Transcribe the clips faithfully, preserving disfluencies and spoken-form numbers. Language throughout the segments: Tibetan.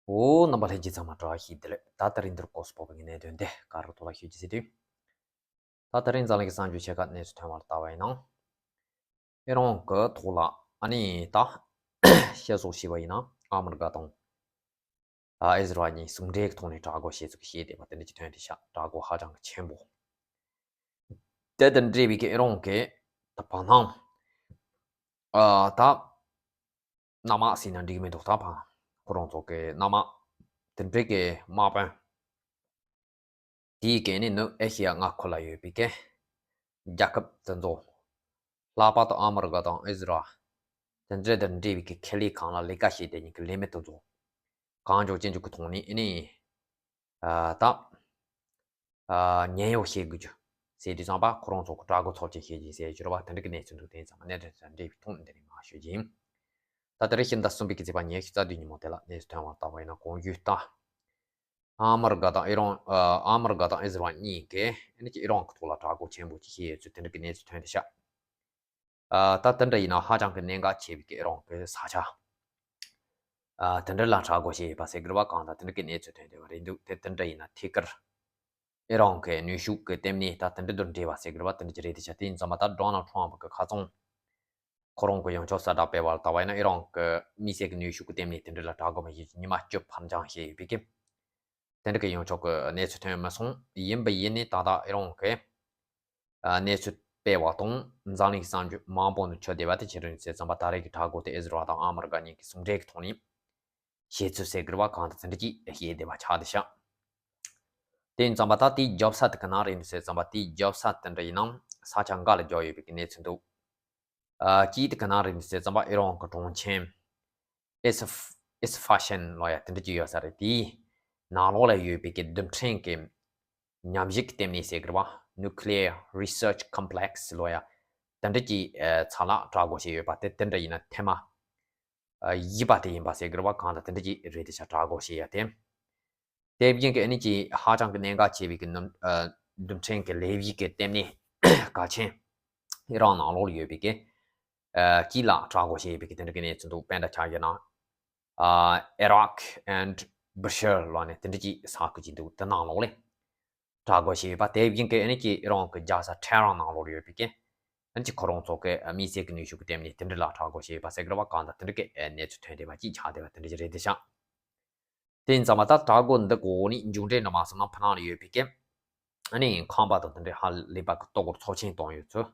འོ། རྣམ་པ་ལྷན་རྒྱས་ཚང་མ་བཀྲ་ཤིས་བདེ་ལེགས། ད་ད་རིང་འདིར་སྐོར་སྤོ་བའི་གནད་དོན་དེ་ག་རུ་ཐོག་ལ་ཤོད་ཀྱི་ཟེར་དུས། ད་ད་རིང་འཛམ་གླིང་གི་གསར་འགྱུར་ཆེ་ཁག་གནས་ཚུལ་ཐོན་པར་ལྟ་བ་ཡིན་ན། ཨི་རན་གྱི་ཐོག་ལ་ཨ་ནི་ད་བཤད་སྲོལ་བྱས་པ་ཡིན་ན་ཨ་མི་རི་ཀ་དང་ཨ་ཨི་ཟི་རལ་གཉིས་ཟུང་འབྲེལ་གྱི་ཐོག་ནས་དྲག་རྒོལ་བྱས་ཚུལ་གྱི་བཤད་བསྡད་པ་དེ་འདྲ་ཅིག་ཐོན་བསྡད་ཤག་དྲག་རྒོལ་ཧ་ཅང་གི་ཆེན་པོ། དེ་དང་འབྲེལ་བའི་གི་ཨི་རན་གྱི་ད་བར་སྣང་ཨ་ད་གནམ་དམག་ཟེར་ན་འགྲིག་མི་འདུག་ད་བར་ཁོ་རང་ཚོ་གི་གནམ་དམག་དེ་འདྲའི་གི་དམག་དཔོན། དེའི་གན་ནི་ནུབ་ཨེ་ཤི་ཡ་མངའ་ཁུལ་ལ་ཡོད་པའི་གི་རྒྱལ་ཁབ་དེ་ཚོ། ལྷག་པར་དུ་ཨ་མི་རི་ཀ་དང་ཨི་ཟི་རལ། དེ་འདྲ་དང་འབྲེལ་བའི་གི་ཁེ་ལས་ཁང་ལ་ལས་ཀ་བྱེད་བསྡད་མཁན་གྱི་ལས་མི་དེ་ཚོ། གང་མགྱོགས་ཅི་མགྱོགས་ཀྱི་ཐོག་ནས་ཨ་ནི། ཨ་ད། ཨ་ཉེན་གཡོལ་བྱེད་དགོས་རྒྱུ། ཟེར་དུས་ཙམ་པ་ཁོ་རང་ཚོ་གི་དྲག་རྒོལ་ཚབས་ཆེན་བྱེད་ཀྱི་ཟེར་གྱི་རེད་པ། དེ་འདྲ་གི་གནས་ཚུལ་འདུག་དེ་ཙམ་པ་གནད་དོན་དང་འབྲེལ་བའི་ཐོག་ནས་འདི་ནས་མར་ཤོད་ཀྱི་ཡིན། ད་ད་རེས་ཕྱི་ཟླ་གསུམ་པའི་གི་ཚེས་པ་ཉི་ཤུ་རྩ་བདུན་ཉིན་མོ་དེ་ལ་གནས་ཚུལ་ཐོན་པར་ལྟ་བ་ཡིན་ན་གོང་ཞུས་ལྟར། ཨ་མི་རི་ཀ་དང་ཨི་རན། ཨ་མི་རི་ཀ་དང་ཨི་ཟི་རལ་གཉིས་ཀས་ཨ་ནི་ཀྱི་ཨི་རན་གྱི་ཐོག་ལ་དྲག་རྒོལ་ཆེན་པོ་ཅིག་བྱས་ཡོད་ཚུལ་དེ་འདྲ་གི་གནས་ཚུལ་ཐོན་བསྡད་ཤག་ཨ་ད་དེ་འདྲ་ཡིན་ན་ཧ་ཅང་གི་གནད་འགག་ཆེ་བའི་གི་ཨི་རན་གྱི་ས་ཆ། ཨ་དེ་འདྲ་ལ་དྲག་རྒོལ་བྱས་ཡོད་པ་ཟེར་གི་རེད་པ། གང་ལྟར་དེ་འདྲ་གི་གནས་ཚུལ་ཐོན་བསྡད་པ་རེད་འདུག་དེ་དེ་འདྲ་ཡིན་ན་ཐད་ཀར་ཨི་རན་གྱི་ནུས་ཤུགས་ཀྱི་ལྟེ་གནས་ད་དེ་འདྲ་དང་འབྲེལ་བ་ཟེར་གི་རེད་པ། དེ་འདྲ་ཅིག་རེད་བསྡད་ཤག་དེ་ཡིན་ཙམ་པ་ད་ཌོ་ནལ་ཊམ་པ་གི་ཁ་ཚང་། ཁོ་རང་གི་ཡང་ཆོག་གསལ་བསྒྲགས་སྤེལ་བར་ལྟ་བ་ཡིན་ན་ཨི་རན་གྱི་དམིགས་བསལ་གྱི་ནུས་ཤུགས་ཀྱི་ལྟེ་གནས་དེ་འདྲ་ལ་དྲག་རྒོལ་མ་བྱེད་ཅིག་ཉི་མ་བཅུ་ཕར་འགྱངས་བྱས་ཡོད་པའི་གི། དེ་འདྲ་གི་ཡང་ཆོག་གི་གནས་ཚུལ་ཐོན་མི་སོང་། ཡིན་པ་ཡིན་ནའི་ད་ལྟ་ཨི་རན་གྱི་ཨ་གནས་ཚུལ་སྤེལ་བ་དང་འཛམ་གླིང་གསར་འགྱུར་མང་པོ་ནས་ཆོད་བསྡད་པ་དེ་ཕྱི་རུ་ཟེར་ཙམ་པ་ད་རེས་ཀྱི་དྲག་རྒོལ་དེ་ཨི་ཟི་རལ་དང་ཨ་མི་རི་ཀ་གཉིས་ཀྱི་ཟུང་འབྲེལ་གྱི་ཐོག་ནས་བྱས་ཚུལ་ཟེར་གི་རེད་པ། གང་ལྟར་དེ་འདྲ་ཅིག་བཤད་བསྡད་པ་ཆགས་བསྡད་ཤག་དེ་ཡིན་ཙམ་པ་ད་དེའི་རྒྱབ་ས་དེ་ག་ན་རེད་འདུག་ཟེར་ཙམ་པ་དེའི་རྒྱབ་ས་དེ་འདྲ་ཡིན་ན་ས་ཆ་འགའ་ལ་རྒྱག་ཡོད་པའི་གི་གནས་ཚུལ་འདུག་ཨ་གཅིག་དེ་ག་ན་རེད་འདུག་ཟེར་ཙམ་པ་ཨི་རན་གྱི་གྲོང་ཁྱེར་ཨིས་ཨིས་ཧྥ་ཤན་ལབ་ཡ་དེ་འདྲ་ཅིག་ཡོད་ས་རེད། དེའི་ནང་ལོགས་ལ་ཡོད་པའི་གི་རྡུལ་ཕྲན་གྱི་ཉམས་ཞིབ་ཀྱི་ལྟེ་གནས་ཟེར་གི་རེད་པ། Nuclear Research Complex ལབ་ཡ་དེ་འདྲ་ཅིག་ཨ་ཚ་ལ་དྲག་རྒོལ་བྱས་ཡོད་པ་དེ་དེ་འདྲ་ཡིན་ན་ཐེངས་མ་ཨ་བཞི་པ་དེ་ཡིན་པ་ཟེར་གི་རེད་པ། གང་ལྟར་དེ་འདྲ་ཅིག་རེད་བསྡད་ཤག་དྲག་རྒོལ་བྱས་ཡ་དེ། དེ་བཞིན་གྱི་ཨ་ནི་ཅིག་ཧ་ཅང་གི་གནད་འགག་ཆེ་བའི་གི་ནུ་ཨ་རྡུལ་ཕྲན་གྱི་ལས་གཞི་གི་ལྟེ་གནས་གལ་ཆེན་ཨི་རན་ནང་ལོགས་ལ་ཡོད་པའི་གི་ཨ་དཀྱིལ་ལ་དྲག་རྒོལ་བྱས་ཡོད་པའི་གི་དེ་འདྲ་གི་གནས་ཚུལ་འདུག་དཔེར་ན་ཆ་བཞག་ན་ཨ་Iraq and Bushehr ལབ་ནས་དེ་འདྲ་ཅིག་ས་ཁུལ་ཅིག་འདུག་དེ་ནང་ལོགས་ལ་དྲག་རྒོལ་བྱས་ཡོད་པ། དེ་བཞིན་གྱི་ཨ་ནི་ཅིག་ཨི་རན་གྱི་རྒྱལ་ས་ཊེ་ཧ་རན་ནང་ལོགས་ལ་ཡོད་པའི་གི་ཨ་ནི་ཅིག་ཁོ་རང་ཚོ་གི་ཨ་དམིགས་བསལ་གྱི་ནུས་ཤུགས་ཀྱི་ལྟེ་གནས་དེ་འདྲ་ལ་དྲག་རྒོལ་བྱས་ཡོད་པ་ཟེར་གི་རེད་པ། གང་ལྟར་དེ་འདྲ་གི་ཨ་གནས་ཚུལ་ཐོན་བསྡད་པ་ཅིག་ཆགས་བསྡད་པ་དེ་འདྲ་ཅིག་རེད་བསྡད་ཤག་དེ་ཡིན་ཙང་མ་ད་དྲག་རྒོལ་འདི་གོ་ནི་མཇུག་འབྲས་འདྲ་མ་སོང་ན་ཕ་ནང་ལ་ཡོད་པའི་གི་ཨ་ནི་ཁང་པ་དང་དེ་འདྲའི་ཧ་ལས་པ་གི་ལྟོ་གོས་ཚབས་ཆེན་བཏང་ཡོད་ཚུལ་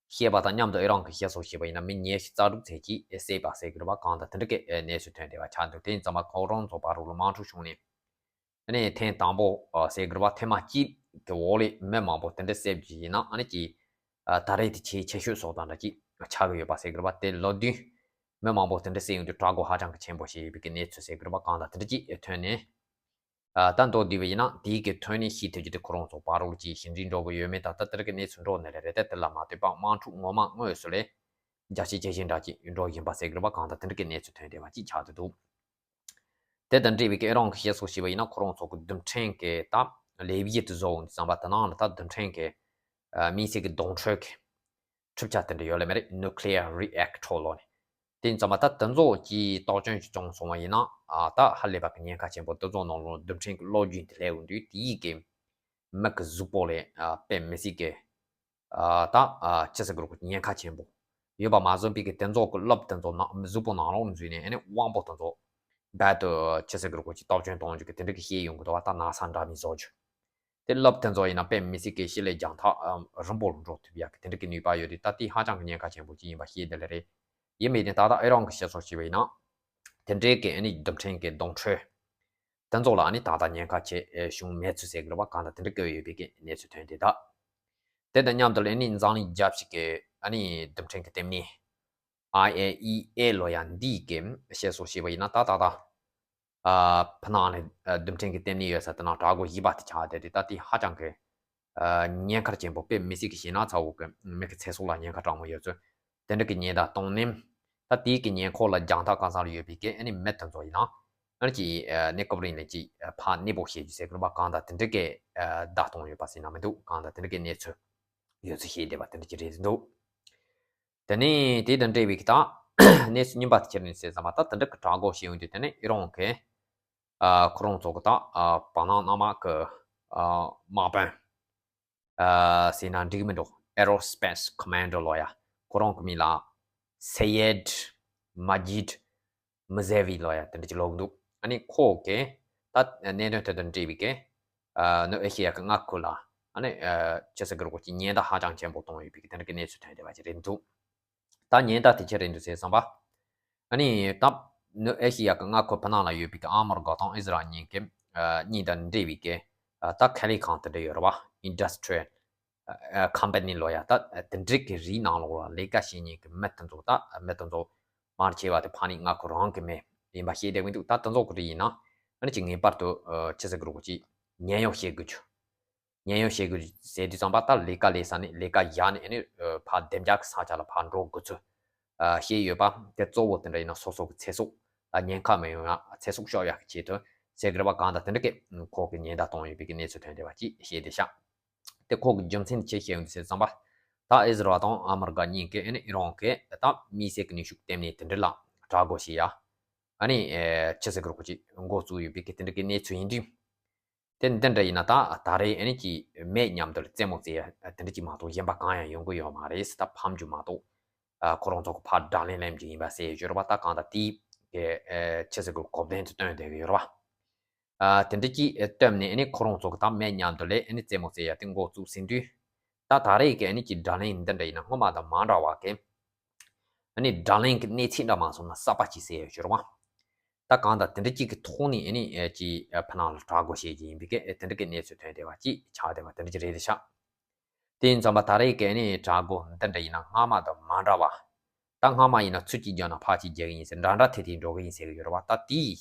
བཤད་པ་དང་མཉམ་དུ་ཨི་རན་གྱི་བཤད་སྲོལ་བྱས་པ་ཡིན་ན་མི་ཉི་ཤུ་རྩ་དྲུག་ཙམ་ཅིག་བསད་པ་ཟེར་གི་རེད་པ། གང་ལྟར་དེ་འདྲ་གི་ཨ་གནས་ཚུལ་ཐོན་བསྡད་པ་ཆགས་འདུག་དེ་ཡིན་ཙང་མ་ཁོ་རང་ཚོ་བར་དུ་ལ་དམག་འཁྲུག་བྱུང་ནས་ཨ་ནི་ཐེངས་དང་པོ་ཨ་ཟེར་གི་རེད་པ། ཐེངས་མ་གཅིག་གི་འོག་ལ་མི་མང་པོ་དེ་འདྲ་བསད་པ་ཅིག་ཡིན་ན་ཨ་ནི་ཅིག་ཨ་ད་རེས་དེ་ཆེས་ཆེ་ཤོས་སོགས་དང་འདྲ་ཅིག་ཆགས་ཀྱི་ཡོད་པ་ཟེར་གི་རེད་པ། དེ་ལོ་བདུན་མི་མང་པོ་དེ་འདྲ་བསད་ཡོང་དུས་དྲག་རྒོལ་ཧ་ཅང་གི་ཆེན་པོ་བྱས་ཡོད་པའི་གི་གནས་ཚུལ་ཟེར་གི་རེད་པ། གང་ལྟར་དེ་འདྲ་ཅིག་ཐོན་ནས་ཨ་ད་མདོར་བསྡུས་པ་ཡིན་ན་དེའི་གི་ཐོན་ནས་ཤེས་ཐུབ་རྒྱུ་དེ་ཁོ་རང་ཚོ་བར་ལ་ཅིག་ཞི་འགྲིག་འགྲོ་གི་ཡོད་མེད་དང་ད་དེ་འདྲ་གི་གནས་ཚུལ་འགྲོ་ནི་རེད་རེད། དེ་དེ་ལ་མ་ལྟོས་པ་དམག་འཁྲུག་ངོ་མ་དངོས་སུ་ལ་རྒྱ་ཆེ་ཇེ་ཆེ་འདྲ་ཅིག་འགྲོ་བཞིན་པ་ཟེར་གི་རེད་པ། གང་ལྟར་དེ་འདྲ་གི་གནས་ཚུལ་ཐོན་བསྡད་པ་ཅིག་ཆགས་བསྡད་འདུག་དེ་དང་འབྲེལ་བའི་གི་ཨི་རན་གྱི་བཤད་སྲོལ་བྱས་པ་ཡིན་ན་ཁོ་རང་ཚོ་གི་རྡུལ་ཕྲན་གྱི་ད་ལས་གཞི་དེ་བཟོ་འོང་དུས་ཙམ་པ་དེ་ནང་ལ་ད་རྡུལ་ཕྲན་གྱི་ཨ་དམིགས་བསལ་གྱི་རྡུལ་འཕྲོས་ཀྱི་གྲུབ་ཆ་དེ་འདྲ་ཡོད་ལེ་མ་རེད། Nuclear Reactor ལབ་ནས། དེ་ཡིན་ཙང་མ་ད་དེ་ཚོ་གི་བཏགས་སྐྱོན་ཅིག་བྱུང་སོང་བ་ཡིན་ན་ཨ་ད་ཧ་ལས་པ་གི་ཉེན་ཁ་ཆེན་པོ། དེ་ཚོ་ནང་ལོགས་རྡུལ་ཕྲན་གྱི་གློག་རྒྱུན་དེ་སླེབས་འོང་དུས་དེ་ཡི་གི་མི་གི་གཟུགས་པོ་ལ་ཨ་དཔེ་མི་སྲིད་གི་ཨ་ད་ཨ་ཅི་ཟེར་དགོས་རེད། ཉེན་ཁ་ཆེན་པོ་ཡོད་པ་མ་བཟོད་པའི་གི་དེ་ཚོ་གི་རླབས་དེ་ཚོ་ནང་གཟུགས་པོ་ནང་ལོགས་འཛུལ་ནས་ཨ་ནི་དབང་པོ་དེ་ཚོ་རྦད་དེ་ཅི་ཟེར་དགོས་རེད། ཅིག་བཏགས་སྐྱོན་གཏོང་རྒྱུ་གི་དེ་འདྲ་གི་ཤེས་ཡོང་གི་འདུག་བ། ད་ན་ཚ་འདྲ་མིན་བཟོ་རྒྱུ། དེ་རླབས་དེ་ཚོ་ཡིན་ན་དཔེ་མི་སྲིད་གི་ཤི་ལ་རྒྱང་ཐག་ཨ་རིང་པོ་ལ་འགྲོ་ཐུབ་ཡ་གི་དེ་འདྲ་གི་ནུས་པ་ཡོད་དུས་ད་དེ་ཧ་ཅང་གི་ཉེན་ཁ་ཆེན་པོ་ཅིག་ཡིན་པ་ཤེས་བསྡད་ལེ་རེད། ཡིན་མིན་དེ་ད་ལྟ་ཨི་རན་གྱི་བཤད་སྲོལ་བྱས་པ་ཡིན་ན་དེ་འདྲའི་གི་ཨ་ནི་རྡུལ་ཕྲན་གྱི་རྡུལ་འཕྲོས་དེ་ཚོ་ལ་ཨ་ནི་ད་ལྟ་ཉེན་ཁ་ཆེ་ཨེ་བྱུང་མེད་ཚུལ་ཟེར་གི་རེད་པ། གང་ལྟར་དེ་འདྲ་གི་ཡོད་པའི་གི་གནས་ཚུལ་ཐོན་བསྡད་ད། དེ་དང་མཉམ་དུ་ལ་ཨ་ནི་འཛམ་གླིང་རྒྱལ་སྤྱི་གི་ཨ་ནི་རྡུལ་ཕྲན་གྱི་ལྟེ་གནས་ཨའི་ཨེ་ཨི་ཨེ་ལབ་ཡ་འདིའི་གི་བཤད་སྲོལ་བྱས་པ་ཡིན་ན་ད་ད་ད་ཨ་ཕ་ནང་ནས་ཨ་རྡུལ་ཕྲན་གྱི་ལྟེ་གནས་ཡོད་ས་དེ་ནང་དྲག་རྒོལ་བཞི་པ་དེ་ཆགས་བསྡད་དེ་ད་དེ་ཧ་ཅང་གི་ཨ་ཉེན་ཁ་ཆེན་པོ། དཔེ་མི་སྲིད་གི་ཞེད་སྣང་ཚ་བོ་གི་མི་གི་ཚེ་སྲོག་ལ་ཉེན་ཁ་དྲག་མོ་ཡོད་ཚུལ། དེ་འདྲ་གི་ཉེན་བརྡ་གཏོང་ནས་ད་དེའི་གི་ཉེ་འཁོར་ལ་རྒྱང་ཐག་གང་ས་ལ་ཡོད་པའི་གི་ཨ་ནི་མི་དེ་ཚོ་ཡིན་ན་ཨ་ནི་ཅིག་ཨ་གནས་སྐབས་རིང་ལ་ཅིག་ཨ་ཕར་གནས་སྤོ་བྱེད་རྒྱུ་ཟེར་གི་རེད་པ། གང་ལྟར་དེ་འདྲ་གི་ཨ་བརྡ་གཏོང་ཡོད་པ་ཟེར་ན་མི་འདུག་གང་ལྟར་དེ་འདྲ་གི་གནས་ཚུལ་ཡོད་ཚུལ་བཤད་བསྡད་པ་དེ་འདྲ་ཅིག་རེད་འདུག་དེ་ནས་དེ་དང་འབྲེལ་བའི་གི་ད་གནས་ཚུལ་རྙིང་པ་དེ་ཁྱེར་ནས་ཟེར་ཙམ་པ་ད་དེ་འདྲ་གི་དྲག་རྒོལ་བྱེད་ཡོང་དུས་དེ་ནས་ཨི་རན་གི་ ཨ་ཁོ་རང་ཚོ་གི་ད་ཨ་བར་སྣང་གནམ་དམག་གི་ཨ་དམག་དཔོན། ཨ་ཟེར་ན་འགྲིག་མི་འདུག Aerospace Commander ལོ་ཡ། ཁོ་རང་གི་མིང་ལ་Syed Majid Musavi ལོ་ཡ་དེ་འདྲ་ཅིག་ལབ་འདུག་ཨ་ནི་ཁོ་གི་ད་གནད་དོན་དེ་དང་འབྲེལ་བའི་གི་ཨ་ནུབ་ཨེ་ཤེ་ཡ་གི་མངའ་ཁུལ་ལ་ཨ་ནི་ཨ་ཅི་ཟེར་དགོས་རེད། ཁོ་ཅིག་ཉེན་བརྡ་ཧ་ཅང་ཆེན་པོ་བཏང་ཡོད་པའི་གི་དེ་འདྲ་གི་གནས་ཚུལ་ཐོན་བསྡད་པ་ཅིག་རེད་འདུག་ད་ཉེན་བརྡ་དེ་ཅི་རེད་འདུག་ཟེར་བསམ་པ། ཨ་ནི་ད་ནུབ་ཨེ་ཤེ་ཡ་གི་མངའ་ཁུལ་ཕྱི་ནང་ལ་ཡོད་པའི་གི་ཨ་མི་རི་ཀ་དང་ཨི་ཟི་རལ་གཉིས་ཀྱི་ཨ་གཉིས་དང་འབྲེལ་བའི་གི་ཨ་ད་ཁེ་ལས་ཁང་དེ་འདྲ་ཡོད་རེད་བ། Industrial ཨ་Company ལོ་ཡ། ད་དེ་འདྲའི་གི་རིགས་ནང་ལོགས་ལ་ལས་ཀ་བྱེད་མཁན་གི་མི་དེ་ཚོ་ད་མི་དེ་ཚོ་མང་ཆེ་བ་དེ་ཕ་ནི་མངའ་ཁུལ་རང་གི་མི་ཡིན་པ་ཤེས་བསྡད་ཀྱི་འདུག་ད་དེ་ཚོ་གི་རིགས་ཡིན་ན་ཨ་ནི་ཅིག་ངེས་པར་དུ་ཨ་ཅི་ཟེར་དགོས་རེད། ཅིག་ཉེན་གཡོལ་བྱེད་དགོས་རྒྱུ། ཉེན་གཡོལ་བྱེད་དགོས་ཟེར་དུས་ཙམ་པ། ད་ལས་ཀ་ལས་ས་ནས་ལས་ཀ་བཞག་ནས་ཨ་ནི་ཨ་ཕར་བདེ་འཇགས་ཀྱི་ས་ཆ་ལ་ཕར་འགྲོ་དགོས་ཚུལ་ཨ་བཤད་ཡོད་པ་དེ་གཙོ་བོ་དེ་འདྲ་ཡིན་ན་སོ་སོ་གི་ཚེ་སྲོག་ལ་ཉེན་ཁ་མི་ཡོང་ཡ། ཚེ་སྲོག་སྐྱོབ་ཡ་གི་ཆེད་དུ་ཟེར་གི་རེད་བ། གང་ལྟར་དེ་འདྲ་གི་ཁོ་གི་ཉེན་བརྡ་བཏང་ཡོད་པའི་གི་གནས་ཚུལ་ཐོན་བསྡད་པ་ཅིག་བཤད་བསྡད་ཤག་དེ་ཁོ་གི་རྒྱུ་མཚན་ཅི་བཤད་ཡོད་འདུག་ཟེར་ཙམ་པ། ད་ཨི་ཟི་རལ་དང་ཨ་མི་རི་ཀ་གཉིས་ཀས་ཨ་ནི་ཨི་རན་གི་ད་མི་སེར་གི་ནུས་ཤུགས་ལྟེ་གནས་དེ་འདྲ་ལ་དྲག་རྒོལ་བྱེད་ཡ་ཨ་ནི་ཨེ་ཅི་ཟེར་དགོས་རེད། ཁོ་ཅིག་འགོ་བཙུགས་ཡོད་པའི་གི་དེ་འདྲ་གི་གནས་ཚུལ་ཡིན་དུས། དེ་འདི་འདྲ་ཡིན་ན་ད་ད་རེས་ཨ་ནི་ཅིག་མེ་མཉམ་དུ་ལ་རྩེད་མོ་རྩེ་ཡ་དེ་འདྲ་ཅིག་མ་གཏོགས་གཞན་པ་གང་ཡང་ཡོང་གི་ཡོད་མ་རེད་ཟེར། ད་ཕམ་རྒྱུ་མ་གཏོགས་ཨ་ཁོ་རང་ཚོ་གི་ཕར་དགྲ་ལན་ལེན་རྒྱུ་ཡིན་པ་ཟེར་ཡོད་རེད་བ། ད་གང་ལྟར་དེའི་གི་ཨེ་ཅི་ཟེར་དགོས་རེད། གོ་བདེན་དུ་བཏོན་བསྡད་གི་ཡོད་རེད་བ། ཨ་དེ་འདྲ་ཅིག་ཨེ་བཏོན་ནས་ཨ་ནི་ཁོ་རང་ཚོ་གི་ད་མེ་མཉམ་དུ་ལ་ཨ་ནི་རྩེད་མོ་རྩེ་ཡ་དེ་འགོ་བཙུགས་ཟིན་དུས། ད་ད་རེས་ཀྱི་ཨ་ནི་ཅིག་དགྲ་ལན་འདི་འདྲ་ཡིན་ན་སྔོན་མ་དང་མ་འདྲ་བ་གི་ཨ་ནི་དགྲ་ལན་གྱི་གནས་ཚད་འདྲ་མ་སོང་ན་གསར་པ་ཅིག་ཟེར་ཡ་ཡོད་རེད་བ། ད་གང་ལྟར་དེ་འདྲ་ཅིག་གི་ཐོག་ནས་ཨ་ནི་ཨེ་ཅིག་ཨ་ཕྱི་ནང་ལ་དྲག་རྒོལ་བྱེད་ཀྱི་ཡིན་པའི་གི་ཨེ་དེ་འདྲ་གི་གནས་ཚུལ་ཐོན་བསྡད་པ་ཅིག་ཆགས་བསྡད་པ་དེ་འདྲ་ཅིག་རེད་དེ་ཤག་དེ་ཡིན་ཙམ་པ་ད་རེས་ཀྱི་ཨ་ནི་དྲག་རྒོལ་འདི་འདྲ་ཡིན་ན་སྔ་མ་དང་མ་འདྲ་བ། ད་སྔ་མ་ཡིན་ན་ཚུར་གཅིག་རྒྱག་ན་ཕར་གཅིག་རྒྱག་གི་ཡིན་ཟེར་འདྲ་འདྲ་ཐེ་ཐེ་འགྲོ་གི་ཡིན་ཟེར་གི་ཡོད་རེད་བ། ད་དེའི་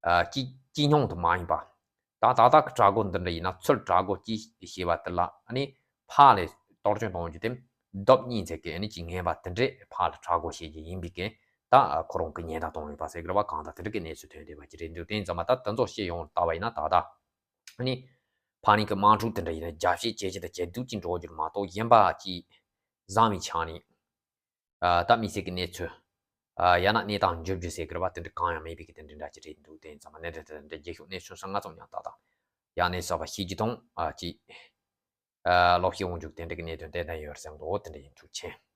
ཨ་གཅིག་གཅིག་མཉམ་དུ་མ་ཡིན་པ། ད་ད་ལྟ་གི་དྲག་རྒོལ་འདི་འདྲ་ཡིན་ན་ཚུར་དྲག་རྒོལ་གཅིག་བྱས་པ་དེ་ལ་ཨ་ནི་ཕར་ལ་གཏོར་སྐྱོན་གཏོང་རྒྱུ་དེ་རྡབ་གཉིས་ཚད་ཀྱི་ཨ་ནི་ཅིག་ངན་པ་དེ་འདྲས་ཕར་ལ་དྲག་རྒོལ་བྱེད་རྒྱུ་ཡིན་པའི་གི་ད་ཁོ་རང་གི་ཉེན་བརྡ་གཏོང་ཡོད་པ་ཟེར་གི་རེད་བ། གང་ལྟར་དེ་འདྲ་གི་གནས་ཚུལ་ཐོན་བསྡད་པ་ཅིག་རེད་འདུག་དེ་ཡིན་ཙམ་པ་ད་དེ་ཚོ་བཤད་ཡོང་ལྟ་བ་ཡིན་ན་ད་ལྟ་ཨ་ནི་ཕ་ནི་གི་དམག་འཁྲུག་དེ་འདྲ་ཡིན་ན་རྒྱ་ཆེ་ཇེ་ཆེ་དང་ཇེ་སྡུག་ཅིག་འགྲོ་རྒྱུ་མ་གཏོགས་གཞན་པ་ཅིག་བཟང་བའི་ཆ་ནས། ཨ་ད་དམིགས་བསལ་གྱི་གནས་ཚུལ། ཨ་ཡང་ན་གནས་སྟངས་འགྱུར་རྒྱུ་ཟེར་གི་རེད་བ། དེ་འདྲ་གང་ཡང་མེད་པའི་གི་དེ་འདྲ་འདྲ་ཅིག་རེད་འདུག་དེ་ཡིན་ཙང་མ་གནད་དོན་དེ་འདྲ་རྒྱལ་ཤོག་གནས་ཚུལ་སོང་ང་ཙམ་ཡང་ཏག་ཏག་ཡང་གནས་ཚུལ་བ་ཤེས་ཀྱི་དང་ཨ་ཅིག་ཨ་ལོག་ཤེས་འོང་འཇུག་དེ་འདྲ་གི་གནད་དོན་དེ་འདྲ་ཡོད་རེད་བསམ་འདུག་དེ་འདྲ་ཡིན། ཐུགས་རྗེ་ཆེ།